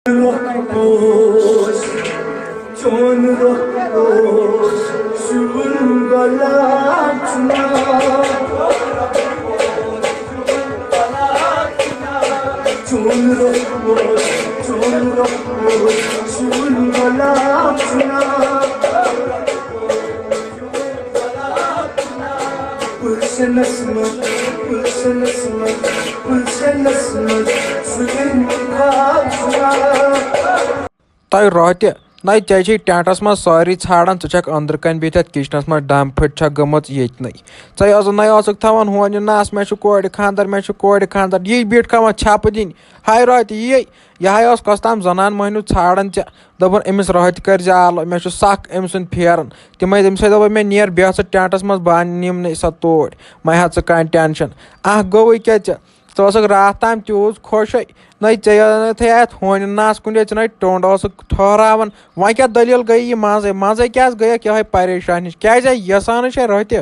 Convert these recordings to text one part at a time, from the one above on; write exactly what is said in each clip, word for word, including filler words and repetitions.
رۄخ پوش، چون رۄخ پوش، شوٗل گۄلاب چھُنا۔ چون رۄخ پوش، چون رۄخ پوش، شوٗل گۄلاب چھُنا۔ گُلشنس منٛز، گُلشنس منٛز، گُلشنس منٛز، سُہ ییٚلہِ مےٚ خواب چھُ تۄہہِ روتہِ، نَے ژےٚ چھے ٹٮ۪نٹَس منٛز سٲری ژھانٛڈان، ژٕ چھَکھ أنٛدرٕ کَنۍ بِہِتھ یَتھ کِچنَس منٛز ڈَم پھٔٹۍ چھَکھ گٔمٕژ ییٚتہِ نَے۔ ژَے ٲسٕکھ، نَے ٲسٕکھ تھاوان ہونہِ نَس، مےٚ چھُ کورِ خانٛدَر، مےٚ چھُ کورِ خانٛدَر، یی بیٖٹھۍ کھٮ۪وان ژھٮ۪پہٕ دِنۍ۔ ہاے روتہِ یی، یہِ ہاے اوس کۄس تام زَنان مۄہنیوٗ ژھانٛڈان ژےٚ، دوٚپُن أمِس روتہِ کٔرۍ زِ آلو، مےٚ چھُ سَکھ أمۍ سُنٛد پھیران۔ تِمَے، تٔمِس ہے دوٚپ مےٚ نیر بیٚہہ ژٕ ٹٮ۪نٹَس منٛز، بہٕ اَنہٕ نِمہٕ نَے سۄ توٗرۍ، مَے ہَہ ژٕ کانٛہہ ٹٮ۪نشَن۔ اَکھ گوٚوُے کیٛاہ ژےٚ؟ ژٕ اوسُکھ راتھ تام تیوٗت خۄش، نَے ژےٚ یوت ہے اَتھ ہونہِ نَس کُن ییٚتہِ چھُنَے ٹوٚنٛڈ اوسُکھ ٹھٔہراوان۔ وۄنۍ کیٛاہ دٔلیٖل گٔیہِ یہِ منٛزَے؟ منٛزَے کیٛازِ گٔیَکھ یِہوٚے پریشان ہِش؟ کیٛازِ آے یَسانٕے چھے رۄتہِ؟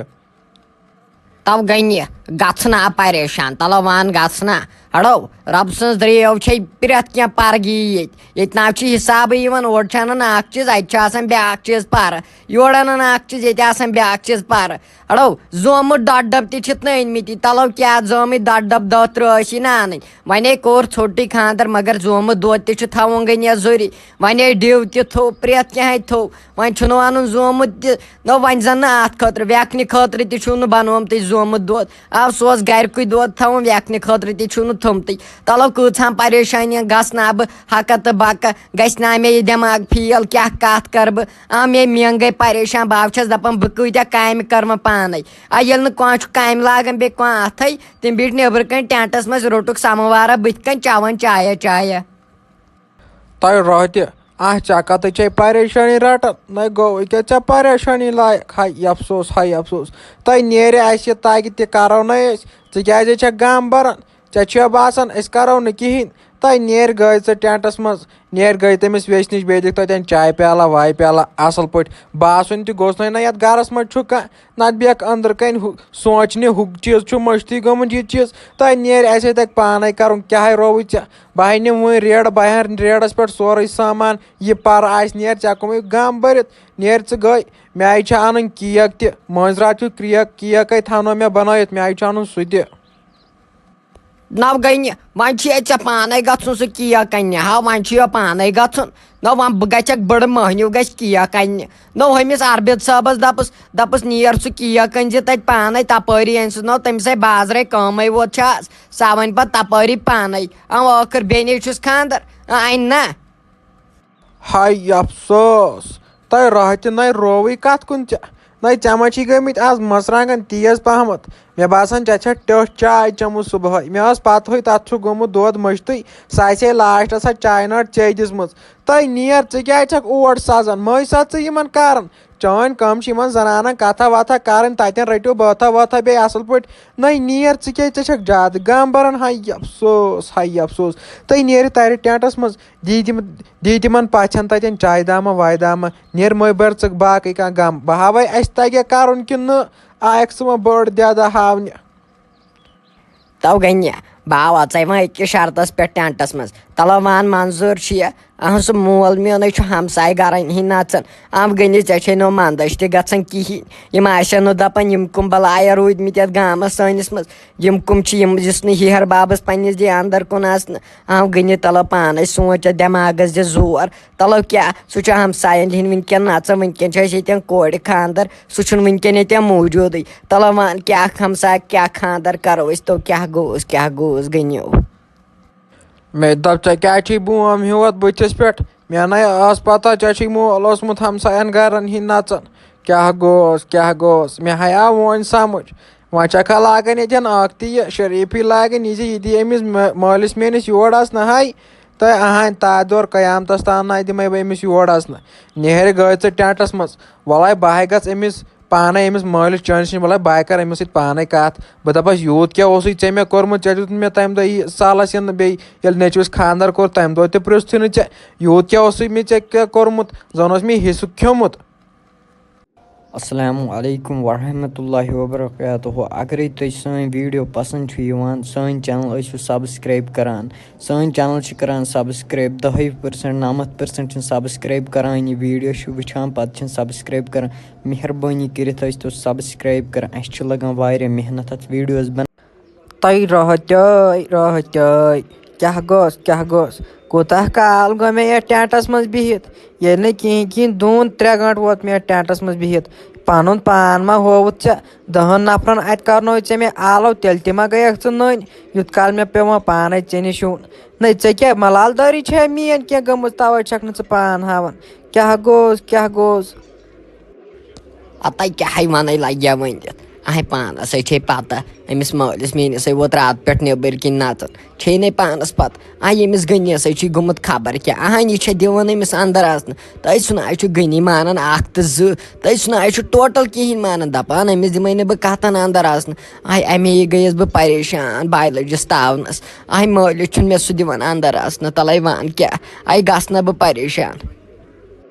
تو گٔنہِ گژھُن آ پریشان، تلو وان گژھُن آ۔ اڑو، رۄب سٕنٛز دریو چھے پرٛٮ۪تھ کینٛہہ پرگی ییٚتہِ۔ ییٚتہِ نہ چھُ حسابٕے یِوان، اورٕ چھُ انان اکھ چیٖز، اتہِ چھُ آسان بیٛاکھ چیٖز پرٕ۔ یورٕ انان اکھ چیٖز، ییٚتہِ آسان بیٛاکھ چیٖز پرٕ۔ اڑو، زومُت ڈۄڈ ڈبہٕ تہِ چھِتھ نہٕ أنۍ مٕتی۔ تلو کیٛاہ زٲمٕتۍ ڈۄڈ ڈبہٕ دہ ترٛہ ٲسی نہٕ انٕنۍ۔ وۄنۍ ہے کوٚر ژھوٚٹٕے خانٛدر، مگر زومُت دۄد تہِ چھُ تھاوُن گٔنِیَس ضروٗری۔ وۄنۍ ہے ڈِو تہِ تھوٚو، پرٛٮ۪تھ کینٛہہ ہے تھوٚو۔ وۄنۍ چھُنہٕ اَنُن زومُت تہِ۔ نہ، وۄنۍ زَن نہٕ اَتھ خٲطرٕ، وٮ۪کھنہِ خٲطرٕ تہِ چھُو نہٕ بَنومتُے زومُت دۄد۔ آ، سُہ اوس گَرِکُے دۄد تھاوُن، وٮ۪کھنہِ خٲطرٕ تہِ چھُو نہٕ تھوٚمتُے۔ تَلو، کۭژہَن پریشٲنیَن گژھٕ نہ بہٕ ہَکہٕ تہٕ بَکہٕ، گژھِ نہ مےٚ یہِ دٮ۪ماغ فیل، کیٛاہ کَتھ کَرٕ بہٕ؟ آ، مےٚ مینٛگ گٔے پریشان، بہٕ آو چھَس دَپان، بہٕ کۭتیٛاہ کامہِ کَرٕ وۄنۍ پانَے؟ آ، ییٚلہِ نہٕ کانٛہہ چھُ کامہِ لاگان، بیٚیہِ کانٛہہ اَتھَے، تِم بیٖٹھۍ نیٚبرٕ کَنۍ ٹٮ۪نٛٹَس منٛز، روٚٹُکھ سَمَوارا بٕتھِ کَنۍ، چٮ۪وان چایہ چایہ۔ تۄہہِ روتہِ، آہ، ژےٚ کَتہِ چھے پریشٲنی رَٹان؟ نَے گوٚو یہِ کیٛاہ ژےٚ پریشٲنی لایق؟ ہاے افسوس، ہاے افسوس۔ تۄہہِ نیرِ اَسہِ یہِ تَگہِ تہِ کَرو نَے أسۍ۔ ژٕ کیٛازِ چھَکھ غم بَران؟ ژےٚ چھُیا باسان أسۍ کَرو نہٕ کِہیٖنۍ؟ تۄہہِ نیرِ گٔے ژٕ ٹٮ۪نٛٹَس منٛز، نیرِ گٔے تٔمِس ویٚسہِ نِش، بیٚیہِ دِکھ تۄتٮ۪ن چاے پیالہ، واے پیالہ اَصٕل پٲٹھۍ۔ باسُن تہِ گوٚژھ نَے نہ یَتھ گَرَس منٛز چھُ کانٛہہ، نَتہٕ بیٚکھ أنٛدرٕ کَنۍ ہُہ سونٛچنہِ ہُہ چیٖز چھُ مٔشتٕے گوٚمُت، یہِ چیٖز۔ تۄہہِ نیرِ اَسے تَتہِ پانَے کَرُن، کیٛاہ ہے رووُے ژےٚ؟ بہٕ ہاے نِمہٕ وۄنۍ ریڈ، بہٕ ہاے ریڈس پٮ۪ٹھ سورُے سامان۔ یہِ پَر آسہِ، نیر ژےٚ کُمٕے غم بٔرِتھ۔ نیر ژٕ گٔے، مےٚ آیہِ چھِ اَنٕنۍ کیک تہِ۔ مٲنٛزِ راتھ چھُ کریک، کیک ہے تھاونو مےٚ بَنٲیِتھ، مےٚ آیہِ چھُ اَنُن سُہ تہِ۔ نو گٔے نہِ، وۄنۍ چھُ ییٚتہِ ژےٚ پانے گژھُن سُہ کیک اَننہِ۔ ہا، وۄنۍ چھُ یہِ پانے گژھُن۔ نو وۄنۍ بہٕ گژھکھ بٔڑ مٔہنیو گژھِ کیک اَننہِ۔ نو ہُمِس عربِد صٲبس دپس، دپس نیر سُہ کیک أنۍ زِ تتہِ پانے، تپٲری أنۍ سُہ۔ نو تٔمِس ہے بازرے کٲمے ووت چھِ آز۔ سۄ وۄنۍ پتہٕ تپٲری پانے۔ اَو ٲخٕر بیٚنے چھُس خانٛدر، اَ، اَنہِ نا؟ ہاے افسوس، تۄہہِ راہ تہِ نَے رووٕے کتھ کُن ژےٚ۔ نَے ژےٚ ما چھی گٔمٕتۍ آز مرژٕوانٛگن تیز پہمتھ؟ مےٚ باسان ژےٚ چھےٚ ٹٔٹھ چاے چٔمٕژ صُبحٲے۔ مےٚ ٲس پتہٕے تتھ چھُ گوٚمُت دۄد مٔشتٕے، سۄ آسہِ ہے لاسٹس سۄ چاے ناٹھ ژےٚ دِژمٕژ۔ تَے نیر، ژٕ کیٛازِ چھَکھ اوٹ سَزان؟ مٔنٛزۍ سَز ژٕ یِمَن کَرَن۔ چٲنۍ کٲم چھِ یِمَن زَنانَن کَتھا وَتھا کَرٕنۍ، تَتٮ۪ن رٔٹِو بٲتھا وٲتھا بیٚیہِ اَصٕل پٲٹھۍ۔ نٔے نیر، ژٕ کیٛازِ، ژےٚ چھَکھ زیادٕ غم بَران۔ ہاے افسوس، ہاے افسوس۔ تٔے نیرِ تَرِ ٹٮ۪نٛٹَس منٛز، دی تِم، دی تِمَن پَژھٮ۪ن تَتٮ۪ن چایہِ دامہ وایہِ دامہ۔ نیر مٔے بَر ژٕ باقٕے کانٛہہ غم۔ بہٕ ہاوَے اَسہِ تَگیٛا کَرُن کِنہٕ نہٕ، آ، اَکھ ژٕ وۄنۍ بٔڑ دٮ۪دٕ ہاونہِ۔ تو گٔنہِ، بہٕ آو اژے وۄنۍ أکِس شرطس پٮ۪ٹھ ٹٮ۪نٹس منٛز۔ تلو وان منظور چھُ یہِ، اہن سُہ مول میونٕے چھُ ہمسایہِ گرن ہی نژان۔ آو گٔنہِ، ژےٚ چھے نو مندش تہِ گژھان کِہینۍ۔ یِم آسن نہٕ دپان، یِم کُم بلایہ روٗدۍمٕتۍ یتھ گامس سٲنِس منٛز، یِم کُم چھِ، یِم یُس نہٕ ہیہر بابس پننِس دِ اندر کُن آسنہٕ۔ آو گٔنہِ، تلو پانے سونچ اتھ دٮ۪ماغس دِ زور۔ تلو کیٛاہ، سُہ چھُ ہمساین ہِنٛدۍ وٕنکٮ۪ن نژان، وٕنکٮ۪ن چھُ اَسہِ ییٚتٮ۪ن کورِ خانٛدر، سُہ چھُنہٕ وٕنکٮ۪ن ییٚتٮ۪ن موٗجوٗدٕے۔ تلو وَن کیٛاہ اکھ ہمساے، کیٛاہ خانٛدر کرو أسۍ، تو کیٛاہ گوٚوس، کیٛاہ گوٚوس گٔنِو۔ مےٚ دوٚپ، ژےٚ کیٛاہ چھُے بوم ہیوٚت بٕتھِس پٮ۪ٹھ؟ مےٚ نَے ٲس پتہ ژےٚ چھُے مول اوسمُت ہمساین گرن ہِنٛدۍ نژان۔ کیٛاہ گوٚوس، کیٛاہ گوٚوس؟ مےٚ ہاے آو وۄنۍ سمجھ۔ وۄنۍ چھکھا لاگان ییٚتٮ۪ن اکھ تہِ یہِ شریٖفی لاگان، یہِ زِ یہِ دی أمِس مٲ-، مٲلِس میٲنِس یور اژنہٕ ہاے۔ تہٕ اہنٛدِ تادِ دورٕ قیامتس تام نہ دِمے بہٕ أمِس یور اژنہٕ۔ نہرِ گٔے ژٕ ٹٮ۪نٹس منٛز۔ وَلے بہٕ ہاے گژھٕ أمِس پانے، أمِس مٲلِس چٲنِس نِش، وَلے بہٕ ہاے کرٕ أمِس سۭتۍ پانے کتھ۔ بہٕ دپس، یوٗت کیٛاہ اوسُے ژےٚ مےٚ کوٚرمُت؟ ژےٚ دیُت مےٚ تمہِ دۄہ یہِ سالس یِنہٕ بیٚیہِ، ییٚلہِ نیٚچوِس خانٛدر کوٚر، تمہِ دۄہ تہِ پرٛژھتھٕے نہٕ ژےٚ، یوٗت کیٛاہ اوسُے مےٚ ژےٚ کیٛاہ کوٚرمُت؟ زن اوس مےٚ حصہٕ کھیوٚمُت۔ السلام علیکم ورحمۃ اللہ وبرکاتہ۔ اگرے تۄہہِ سٲنۍ ویڈیو پسند چھُ یِوان، سٲنۍ چینل ٲسِو سبسکرائب کران۔ سٲنۍ چینل چھِ کران سبسکرائب دَہے پٔرسنٹ، نَمَتھ پٔرسنٹ چھِنہٕ سبسکرائب کران۔ یہِ ویڈیو چھِ وٕچھان، پتہٕ چھِنہٕ سبسکرائب کران۔ مہربٲنی کٔرِتھ ٲسۍ تو سبسکرائب کران، اَسہِ چھِ لگان واریاہ محنت اتھ ویڈیوس بناونس۔ تۄہہِ رٲتۍ تٲے، رٲتۍ تٲے۔ کیٛاہ گوٚژھ، کیٛاہ گوٚژھ؟ کوٗتاہ کال گوٚو مےٚ یَتھ ٹٮ۪نٛٹَس منٛز بِہِتھ؟ ییٚلہِ نہٕ کِہیٖنۍ، کِہیٖنۍ، دوٗن ترٛےٚ گٲنٛٹہٕ ووت مےٚ یَتھ ٹٮ۪نٛٹَس منٛز بِہِتھ۔ پَنُن پان ما ہووُتھ ژےٚ؟ دَہَن نفرَن اَتہِ کَرنووُے ژےٚ مےٚ آلو، تیٚلہِ تہِ ما گٔیَکھ ژٕ نٔنۍ؟ یُتھ کال مےٚ پیوٚو وۄنۍ پانَے ژےٚ نِش یُن۔ نٔے، ژےٚ کیٛاہ ملال دٲری چھےٚ میٛٲنۍ کینٛہہ گٔمٕژ، تَوَے چھَکھ نہٕ ژٕ پان ہاوان؟ کیٛاہ گوٚوس، کیٛاہ گوٚوس؟ ہتا کیٛاہے وَنَے لَگہِ ہا ؤنِتھ۔ اَہَے پانَس ہے چھے پَتہ، أمِس مٲلِس میٛٲنِس ہے ووت راتہٕ پٮ۪ٹھ نیٚبٕرۍ کِنۍ نَژُن۔ چھے نے پانَس پَتہ، آ، ییٚمِس غنیَس ہے چھُے گوٚمُت خبر کیٛاہ۔ اَہَن، یہِ چھےٚ دِوان أمِس اَندَر اَژنہٕ۔ تٔتھۍ سُنٛد آے چھُ غنی مانان اَکھ تہٕ زٕ، تٔتھۍ سُنٛد آے چھُ ٹوٹَل کِہیٖنۍ مانان۔ دَپان، أمِس دِمَے نہٕ بہٕ کَتھَن اَندَر اَژنہٕ۔ آے، اَمے گٔیَس بہٕ پریشان، بایہِ لٔجِس تاونَس۔ آے، مٲلِس چھُنہٕ مےٚ سُہ دِوان اَندَر اَژنہٕ، تَلَے وَن کیٛاہ۔ آے، گژھٕ نہ بہٕ پریشان۔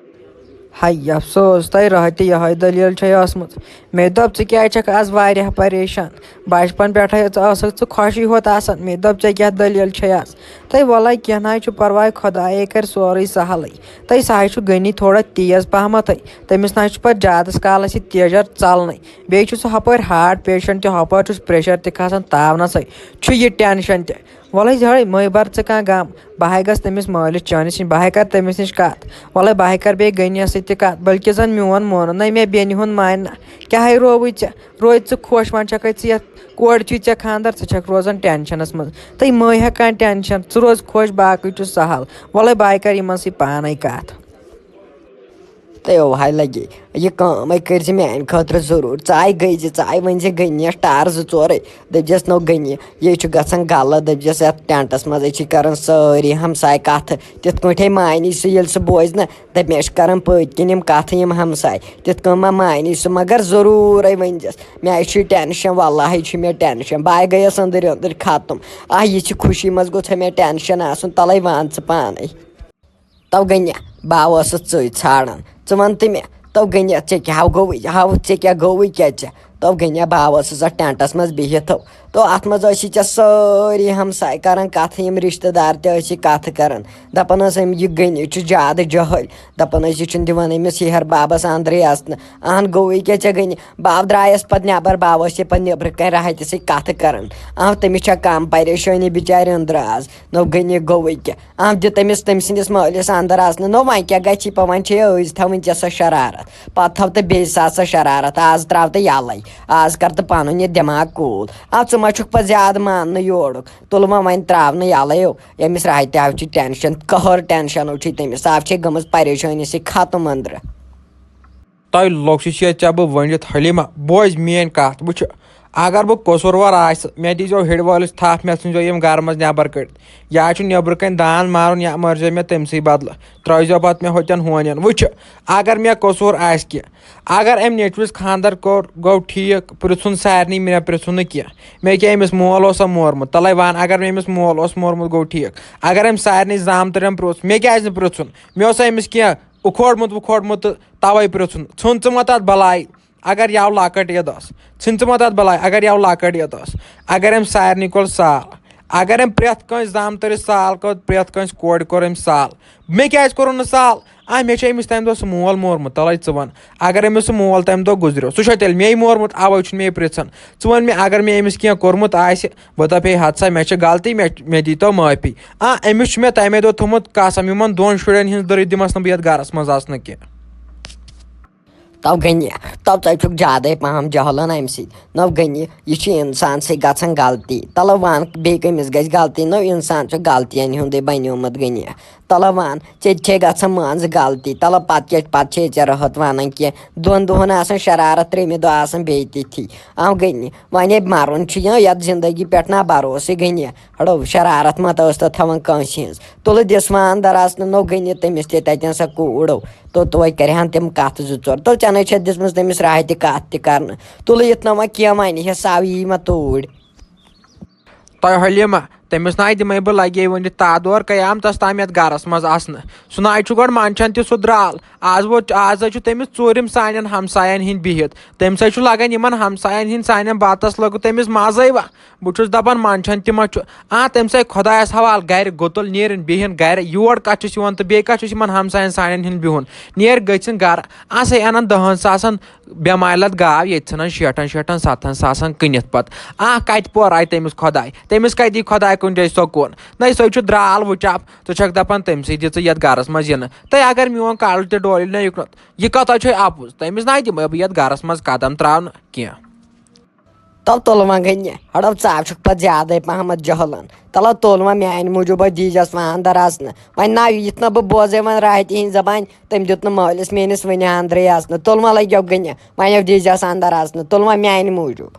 ہاے افسوس، تۄہہِ راتھ تہِ یِہوٚے دٔلیٖل چھےٚ ٲسمٕژ۔ مےٚ دوٚپ، ژٕ کیٛازِ چھَکھ آز واریاہ پریشان؟ بچپن پٮ۪ٹھَے ژٕ ٲسٕکھ ژٕ خۄشٕے ہوت آسان۔ مےٚ دوٚپ، ژےٚ کیٛاہ دٔلیٖل چھےٚ آز؟ تَے وَلَے کینٛہہ نہ حظ چھُ پَرواے، خۄدایے کَرِ سورُے سہلٕے۔ تَے سُہ حظ چھُ غنی تھوڑا تیز پہمَتھٕے۔ تٔمِس نہ حظ چھُ پَتہٕ زیادَس کالَس یہِ تیزَر ژَلنٕے۔ بیٚیہِ چھُ سُہ ہُپٲرۍ ہارٹ پیشنٹ تہِ، ہُپٲرۍ چھُس پریشر تہِ کھسان، تاونَسٕے چھُ یہِ ٹٮ۪نشَن تہِ۔ وَلہٕ حظ، یَہَے مہٕ بَر ژٕ کانٛہہ غم۔ بہٕ ہَے گژھٕ تٔمِس مٲلِس چٲنِس نِش، بہٕ ہَے کَرٕ تٔمِس نِش کَتھ۔ وَلَے بہٕ ہَے کَرٕ بیٚیہِ غنیَس سۭتۍ تہِ کَتھ، بٔلکہِ زَن میون مونُن نَے مےٚ بیٚنہِ ہُنٛد مانہِ نہ۔ کیٛاہَے رووُے ژےٚ؟ روزِ ژٕ خۄش، وۄنۍ چھَکھَے ژٕ یَتھ کورِ چھُے ژےٚ خانٛدَر، ژٕ چھَکھ روزان ٹٮ۪نشَنَس منٛز۔ تہٕ مہٕ ہےٚ کانٛہہ ٹٮ۪نشَن، ژٕ روز خۄش، باقٕے چھُ سہل۔ وَلَے بہٕ ہَے کَرٕ یِمَن سۭتۍ پانَے کَتھ۔ تہٕ اوہاے لَگے یہِ کٲمٕے کٔرۍ زِ میٛانہِ خٲطرٕ ضروٗر۔ ژٕ آے گٔے زِ، ژٕ آے ؤنۍ زِ غنیَس ٹار زٕ ژورَے۔ دٔپۍزٮ۪س، نو غنی، یے چھُ گژھان غلط۔ دٔپۍزٮ۪س، یَتھ ٹٮ۪نٛٹَس منٛز أسۍ چھِ کَران سٲری ہمساے کَتھٕ۔ تِتھ کٲٹھۍ ہے مانی سُہ، ییٚلہِ سُہ بوزِ نہ، دَپہِ، مےٚ چھِ کَران پٔتۍ کِنۍ یِم کَتھٕ یِم ہمساے۔ تِتھ کٲٹھۍ ما مانی سُہ، مگر ضروٗرَے ؤنۍزٮ۪س۔ مےٚ چھُ ٹٮ۪نشَن، واللہ چھُ مےٚ ٹٮ۪نشَن۔ بہٕ آے گٔیَس أنٛدٕرۍ أنٛدٕرۍ ختم۔ آ، یہِ چھِ خوشی منٛز گوٚژھ ہے مےٚ ٹٮ۪نشَن آسُن، تَلَے وَن ژٕ پانَے۔ تو غنیہ، بہٕ ہا اوسُس ژٕے ژھانڈان۔ ژٕ وَن تہٕ مےٚ، تو غنیہ، ژےٚ کیٛاہ ہاو گوٚوُے؟ ہاو، ژےٚ کیٛاہ گوٚوُے کیٛاہ ژےٚ؟ تو غنیہ، بہٕ ہا اوسُس اَتھ ٹٮ۪نٛٹَس منٛز بِہِتھ ہو۔ تو اَتھ منٛز ٲسی ژےٚ سٲری ہمساے کَران کَتھٕ، یِم رِشتہٕ دار تہِ ٲسی کَتھٕ کَران۔ دَپان ٲسۍ، أمۍ یہِ غنی چھُ زیادٕ جٲہِل۔ دَپان ٲسۍ، یہِ چھُنہٕ دِوان أمِس یِہَر بابَس اَنٛدرٕے اَژنہٕ۔ اَہَن گوٚوُے کیٛاہ ژےٚ غنی؟ بہٕ آو درٛایَس پَتہٕ نٮ۪بَر، بہٕ ہا اوسُس یہِ پَتہٕ نٮ۪برٕ کَنۍ راحتہِ سۭتۍ کَتھٕ کَران۔ اَہَن تٔمِس چھےٚ کَم پریشٲنی بِچارِ أنٛدرٕ آز۔ نو غنی گوٚوُے کیٛاہ؟ اَم دِ تٔمِس، تٔمۍ سٕنٛدِس مٲلِس اَنٛدر اَژنہٕ۔ نو وۄنۍ کیٛاہ گژھی پَتہٕ؟ وۄنۍ چھے ٲزۍ تھاوٕنۍ ژےٚ سۄ شرارت، پَتہٕ تھاو تہٕ بیٚیہِ ساتہٕ سۄ شرارت۔ آز ترٛاو تہٕ یَلَے، آز کر تہٕ پَنُن یہِ دٮ۪ماغ cool۔ آ، ژٕ ما چھُکھ پَتہٕ زیادٕ ماننہٕ یورُک؟ تُلہٕ وۄنۍ وۄنۍ ترٛاونہٕ یَلَے ہو۔ ییٚمِس راحتہِ ہاو چھُ ٹٮ۪نشَن، قہر ٹٮ۪نشَن ہو چھُے تٔمِس، آو چھے گٔمٕژ پریشٲنی سۭتۍ ختم أنٛدرٕ۔ تۄہہِ لوٚگ سُہ چھِ ژےٚ بہٕ ؤنِتھ حلیٖمہ، بوز میٛٲنۍ کَتھ۔ وٕچھ، اگر بہٕ قصوٗروار آسہٕ، مےٚ دیٖزیو ہِڑِ وٲلِس تھَپھ، مےٚ ژھٕنزیو یِم گَرٕ منٛز نٮ۪بَر کٔڑِتھ۔ یا چھُ نٮ۪برٕ کَنۍ دان مارُن، یا مٲرزیو مےٚ تٔمۍ سٕے بدلہٕ، ترٛٲیزیو پَتہٕ مےٚ ہوٚتٮ۪ن ہونٮ۪ن۔ وٕچھ، اگر مےٚ قصوٗر آسہِ کینٛہہ، اگر أمۍ نیٚچوِس خانٛدَر کوٚر، گوٚو ٹھیٖک، پِرٛژھُن سارنٕے، مےٚ پِرٛژھُن نہٕ کینٛہہ۔ مےٚ کیٛاہ أمِس مول اوسا مورمُت؟ تَلَے وَن، اگر مےٚ أمِس مول اوس مورمُت، گوٚو ٹھیٖک۔ اگر أمۍ سارنٕے زامتٕرٮ۪ن پِرٛژھ، مےٚ کیٛازِ نہٕ پِرٛژھُن؟ مےٚ اوسا أمِس کینٛہہ اُکھوڑمُت وُکھوڑمُت تہٕ تَوَے پِرٛژھُن۔ ژھٕن ژٕ مہ تَتھ بَلاے، اگر یَوٕ لۄکٕٹ عیٖد ٲس۔ ژھٕن ژٕ مہ تَتھ بَلاے، اگر یَوٕ لۄکٕٹ عیٖد ٲس۔ اگر أمۍ سارنٕے کوٚر سال، اگر أمۍ پرٛٮ۪تھ کٲنٛسہِ زامتٕرِس سال کوٚر، پرٛٮ۪تھ کٲنٛسہِ کورِ کوٚر أمۍ سال، مےٚ کیٛازِ کوٚرُن نہٕ سال؟ آ، مےٚ چھُ أمِس تَمہِ دۄہ سُہ مول مورمُت، تَلَے ژٕ وَن۔ اگر أمِس سُہ مول تَمہِ دۄہ گُزریو، سُہ چھا تیٚلہِ مے مورمُت؟ اَوَے چھُنہٕ مے پِرٛژھان۔ ژٕ وَن مےٚ، اگر مےٚ أمِس کینٛہہ کوٚرمُت آسہِ، بہٕ دَپہٕ، ہے، ہَتہٕ سا، مےٚ چھِ غلطی، مےٚ، مےٚ دیٖتو معٲفی۔ آ، أمِس چھُ مےٚ تَمے دۄہ تھوٚمُت قسم، یِمَن دۄن شُرٮ۪ن ہِنٛز دٔرٕے دِمَس نہٕ بہٕ یَتھ گَرَس منٛز اَژنہٕ کینٛہہ۔ تو غنی، تو ژٕ چھُکھ زیادَے پَہَم جہلان اَمہِ سۭتۍ۔ نو غنی، یہِ چھِ اِنسان سۭتۍ گژھان غلطی۔ تَلہٕ وَن، بیٚیہِ کٔمِس گژھِ غلطی؟ نو اِنسان چھُ غلطیَن ہُنٛدُے بَنیومُت غنی۔ تَلہٕ وَن، ژےٚ تہِ چھے گژھان منٛزٕ غلطی۔ تَلہٕ پَتہٕ کیٛاہ، پَتہٕ چھے ژےٚ رٲتھ وَنان کینٛہہ۔ دۄن دۄہَن آسان شرارت، ترٛیٚیِمہِ دۄہ آسان بیٚیہِ تِتھی۔ آ غنی، وۄنۍ ہے مَرُن چھُ یا یَتھ زِندگی پٮ۪ٹھ نا بھروسٕے غنی۔ ہڑو، شرارت مہ تہٕ ٲس تہٕ تھاوان کٲنٛسہِ ہٕنٛز۔ تُلہٕ دِس وۄنۍ اَندَر اَژنہٕ، نو غنی تٔمِس تہِ تَتٮ۪ن سۄ کوٗر۔ تو توے کَرِہَن تِم کَتھٕ زٕ ژور۔ تو ژےٚ نَے چھےٚ دِژمٕژ تٔمِس راحتہِ کَتھ تہِ کَرنہٕ۔ تُلہٕ یِتھ نہ وۄنۍ کینٛہہ وَنہِ حِساب یی مہ توٗرۍ۔ تۄہہِ حلیٖمہ، تٔمِس ناے دِمے بہٕ لگے ؤنِتھ تادور قیامتس تام یتھ گرس منٛز آسنہٕ۔ سُہ ناے چھُ گۄڈٕ منٛدچھان تہِ سُہ درال۔ آز ووت، آز حظ چھُ تٔمِس ژوٗرِم سانٮ۪ن ہمساین ہِنٛدۍ بِہِتھ۔ تٔمِس حظ چھُ لگان یِمن ہمساین ہِنٛدۍ سانٮ۪ن بتس لوٚگُن تٔمِس مزے وا۔ بہٕ چھُس دپان منٛدچھان تہِ ما چھُ۔ آ، تٔمِس ہے خۄدایس حوالہٕ گرِ گُتُل نیرِن بِہِن گرِ، یور کتھ چھُس یِوان تہٕ بیٚیہِ کتھ چھُس یِمن ہمساین سانٮ۪ن ہِنٛدۍ بِہُن۔ نیر گٔژھِن گرٕ۔ آ، سُہ انان دہن ساسن بٮ۪مارِ لد گاو ییٚتہِ ژھٕنان شیٹھن شیٹھن ستتھن ساسن کٕنِتھ پتہٕ۔ آ، کتہِ پورایہِ تٔمِس خۄداے؟ تٔمِس کتہِ دی خۄداے کُنہِ جایہِ سکوٗن؟ نَے، سُے چھُ درٛال وٕچاپ۔ ژٕ چھکھ دپان تٔمۍ سٕے دِ ژٕ یتھ گرس منٛز یِنہٕ۔ تہٕ اگر میون کلہٕ تہِ ڈولہِ نہ یُکنتھ، یہِ کتھ چھے اپُز؟ تٔمِس نہ دِمے بہٕ یتھ گرس منٛز قدم تراونہٕ کینٛہہ۔ تو تُل وۄنۍ گٔے نہِ، ہڑو ژٕ چھُکھ پتہٕ زیادَے پہمتھ جہلان۔ تلو تُل وۄنۍ میانہِ موٗجوٗب دیٖزٮ۪س وۄنۍ اندر اژنہٕ۔ وۄنۍ نہ یِتھ نہٕ بہٕ بوزے وۄنۍ راحتہِ ہِنٛز زبانہِ، تٔمۍ دیُت نہٕ مٲلِس میٲنِس وٕنہِ اندرٕے اژنہٕ۔ تُل وۄنۍ لگیو گٔنہِ، وۄنۍ دیٖزٮ۪س اندر اژنہٕ، تُل وۄنۍ میانہِ موٗجوٗب۔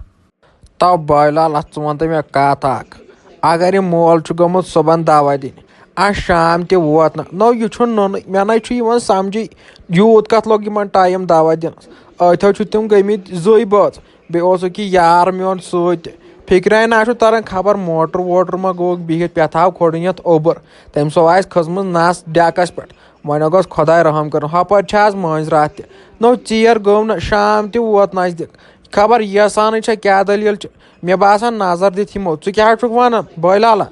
تو بٲے لالا، ژٕ وَن تہٕ مےٚ کَتھ اَکھ۔ اگر یہِ مول چھُ گوٚمُت صُبحن دوا دِنہِ، اَ شام تہِ ووت نہٕ، نو یہِ چھُنہٕ نوٚنُے، مےٚ نَے چھُ یِوان سَمجھٕے، یوٗت کَتھ لوٚگ یِمَن ٹایم دوا دِنَس۔ أتھیو چھِ تِم گٔمٕتۍ زٕے بٲژ، بیٚیہِ اوسُکھ یہِ یار میون سۭتۍ تہِ۔ فِکرِ نہ چھُ تَران خبر موٹر ووٹر ما گوٚوُکھ بِہِتھ، پٮ۪ٹھٕ آو کھوٚڑُن یَتھ اوٚبُر، تٔمۍ سو آسہِ کھٔژمٕژ نَس ڈٮ۪کَس پٮ۪ٹھ۔ وۄنۍ گوٚژھ خۄداے رحم کَرُن، ہۄپٲرۍ چھِ آز مٲنٛزِ راتھ تہِ، نو ژیر گوٚو نہٕ، شام تہِ ووت نزدیٖک۔ خبر ییٖژ ہنٕے چھےٚ کیٛاہ دٔلیٖل چھِ؟ مےٚ باسان نظر دِتھ یِمو۔ ژٕ کیٛاہ چھُکھ وَنان، بٲے لالا؟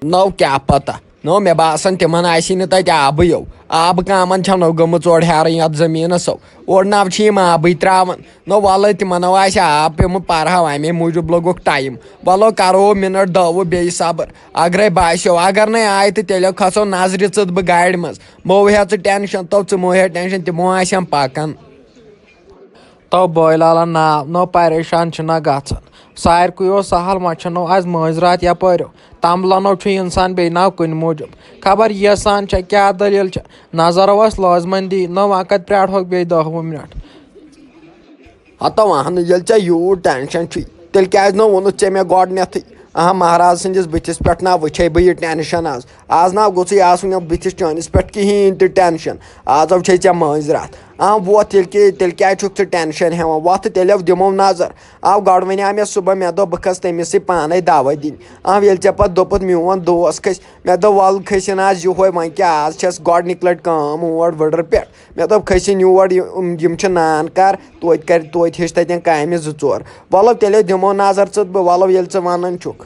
نو کیٛاہ پتہ؟ نو مےٚ باسان تِمن آسی نہٕ تتہِ آبٕے یو۔ آبہٕ کامن چھےٚ نو گٔمٕژ اورٕ ہیرٕنۍ یتھ زٔمیٖنس سو۔ اورٕ نو چھِ یِم آبٕے ترٛاوان۔ نو وَلہٕ تِمن نو آسہِ آب پیوٚمُت پرہو، امے موٗجوٗب لوٚگُکھ ٹایم۔ وَلو کرو منٹ دہ وُہ بیٚیہِ صبر۔ اگرے باسیو، اگر نے آے تہٕ تیٚلہِ کھسو نظرِ ژٕت بہٕ گاڑِ منٛز۔ مو ہےٚ ژٕ ٹینشن، تو ژٕ مو ہےٚ ٹینشن، تِمو آسٮ۪م پکان۔ تو بٲے لالا ناو نو پریشان چھِنہ گژھان۔ ساروٕے اوس سہل، وۄنۍ چھَنو آز مٲنٛزِ راتھ یپٲرۍ۔ تمبلنو چھُ انسان بیٚیہِ ناو کُنہِ موٗجوٗب۔ خبر ییٖژ ہن چھےٚ، کیٛاہ دٔلیٖل چھےٚ؟ نظر اوس لٲزمن دی، نو وۄنۍ کتہِ پرٛارہوکھ بیٚیہِ دہ وُہ منٹ۔ ہتو اہنہٕ، ییٚلہِ ژےٚ یوٗت ٹینشن چھُے، تیٚلہِ کیٛازِ نہٕ ووٚنُتھ ژےٚ مےٚ گۄڈٕنیتھٕے؟ اہا، مہراز سٕنٛدِس بٕتھِس پٮ۪ٹھ نہ وٕچھے بہٕ یہِ ٹینشن آز۔ آز نہ گوٚژھُے آسُن یتھ بٕتھِس چٲنِس پٮ۪ٹھ کِہیٖنۍ تہِ ٹینشن۔ آز چھے ژےٚ مٲنٛزِ راتھ۔ آ، وۄتھ تیٚلہِ کہِ، تیٚلہِ کیٛازِ چھُکھ ژٕ ٹینشن ہٮ۪وان؟ وۄتھ تیٚلہِ دِمو نظر۔ آو گۄڈٕ وَنیٛاو مےٚ صُبحن، مےٚ دوٚپ بہٕ کھسہٕ تٔمِس سۭتۍ پانے دوا دِنہِ۔ آ، ییٚلہِ ژےٚ پتہٕ دوٚپُتھ میون دوس کھسہِ، مےٚ دوٚپ وَلہٕ کھٔسِن آز یُہوے، وۄنۍ کیٛاہ، آز چھَس گۄڈٕنِکۍ لٹہِ کٲم اور وٕڈٕر پٮ۪ٹھ۔ مےٚ دوٚپ کھٔسِن یور، یِم، یِم چھِ نان کار، توتہِ کر، توتہِ ہیٚچھ تتٮ۪ن کامہِ زٕ ژور۔ وَلو تیٚلے دِمو نظر ژٕ تہٕ بہٕ، وَلو ییٚلہِ ژٕ وَنان چھُکھ۔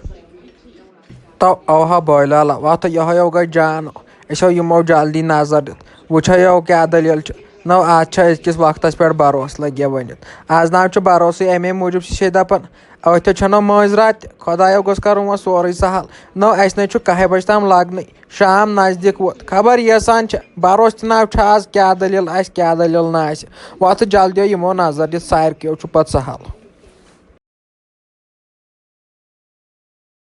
تو اوہا بٲے لالا، وۄتھ یِہوے یو گژھِ جان۔ أسۍ ہو یِمو جلدی نظر دِتھ، وٕچھو یو کیٛاہ دٔلیٖل چھِ۔ نو آز چھا أزکِس وقتس پٮ۪ٹھ بھروسہٕ لگہِ ؤنِتھ۔ آز نہ حظ چھُ بھروسٕے، امے موٗجوٗب چھِ أسۍ ہے دپان، أتھۍ چھَنو مٲنٛزِ راتھ تہِ، خۄدایا گوٚژھ کَرُن وۄنۍ سورُے سہل۔ نو اَسہِ نَے چھُ کَہہِ بجہِ تام لَگنٕے، شام نزدیٖک ووت۔ خبر ییٖژ ہن چھےٚ، بروسہٕ تہِ نہ چھُ آز، کیٛاہ دٔلیٖل آسہِ، کیٛاہ دٔلیٖل نہٕ آسہِ۔ وۄتھٕ جلدی یِمو نظر دِتھ، سارِکیو چھُ پَتہٕ سہل۔